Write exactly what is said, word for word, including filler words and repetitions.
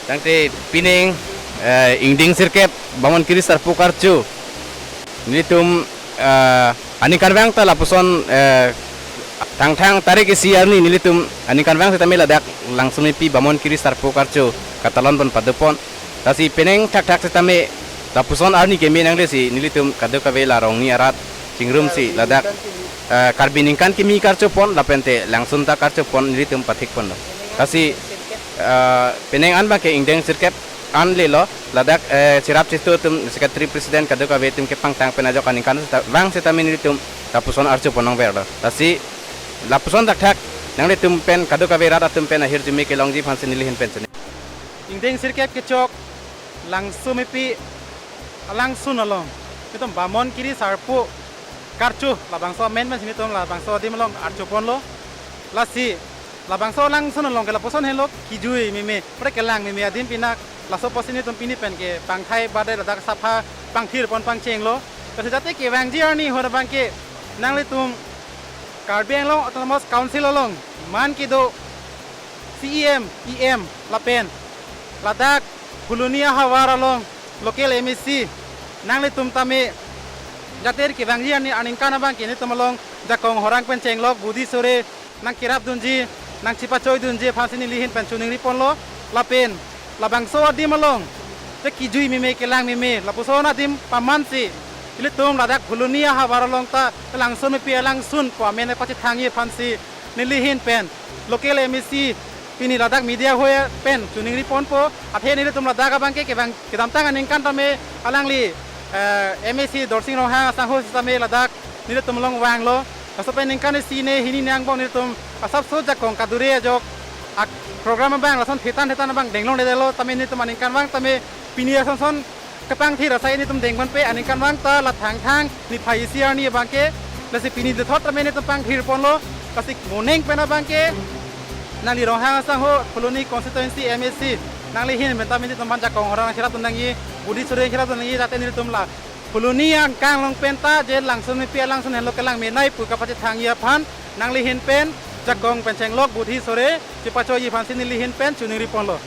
Tangte pining eh, ingdeng sirkep Bamonkiri Sarpo Karcho nelitum eh, aningkanvang ta lapuson eh, Thangthang tarik isi arni nelitum aningkanvang setame ladak Langsunmepi Bamonkiri Sarpo Karcho katalon pon padopon. Lasi penang thakthak setame lapuson arni keme nanglesi nelitum kadokave la Rongni arat chingrumsi ladak eh, Karbi ningkan kimi karchopon lapente Langsun ta karchopon nelitum pathikponlo. Lasi eh, penang an abangke ingdeng sirkep an lelo ladak eh, cherap chistu atum secretary president kadokave atum kepangtang pen ajok aningkanvang setame nelitum lapuson archopon nangverlo. Lasi lapuson thakthak nanglitum pen kadokave rat atum pen ahirjume kelongji aphansi neli ahin pen chini. Ingdeng sirkep kechok Langsunmepi alangsun along nelitum Bamonkiri Sarpo Karcho labangso amen pensi nelitum labangso adim along archoponlo. Lasi labangso alangsun along ke lapuson henlo kijui meme, pre kelang meme adim pinak, laso apotsi nelitum pini pen ke pangthai bade ladak sapha pangthirpon pangchenglo. Lasi jate kevangji arni ahut abangke nanglitum Karbi Anglong Autonomous Council along man kedo C E M, E M lapen ladak Phuloni ahavar along local M A C nanglitum tame jate kevangji arni aningkan abangke nelitum along jakong horang pen chenglok budi sore nangkerapdunji, nangchepachoidunji aphansi neli ahin pen choningriponlo. Lapen labangso adim along je kijui meme kelang meme lapuson adim pamansi ilitum ladak Phuloni ahavar along ta Langsunmepi alangsun pu amen pachethangji aphansi neli ahin pen local M A C pini ladak media ahoi pen choningriponpo. Athe nelitum ladak abangke kevang kedamtang aningkan tame alangli eh, M A C Dorsing Ronghang asangho setame ladak nelitum along vanglo. Laso pen ningkan isi ne hini ne angbong nelitum asapso jakong kadure ajok ak program abang lason thetan thetan abang denglongledetlo tame nelitum aningkanvang tame pini asonson kepangthir asai nelitum dengponpe. Aningkanvang ta la Thangthang niphai isi arni abangke, lasi pini dethot tame nelitum pangthirponlo. Lasi moning pen abangke nangli Ronghang asangho Phuloni constituency M A C nangli ahin pen tame nelitum aphan jakong horang nangcherapdun nangji, budi sore nangcherapdun nangji, jate nelitum la Phuloni angkang along pen ta je Langsunmepi alangsun henlo kelang menei pu kapachethangji aphan nangli ahin pen jakong pen chenglok budi sore chepachoiji aphansi neli ahin pen choningriponlo.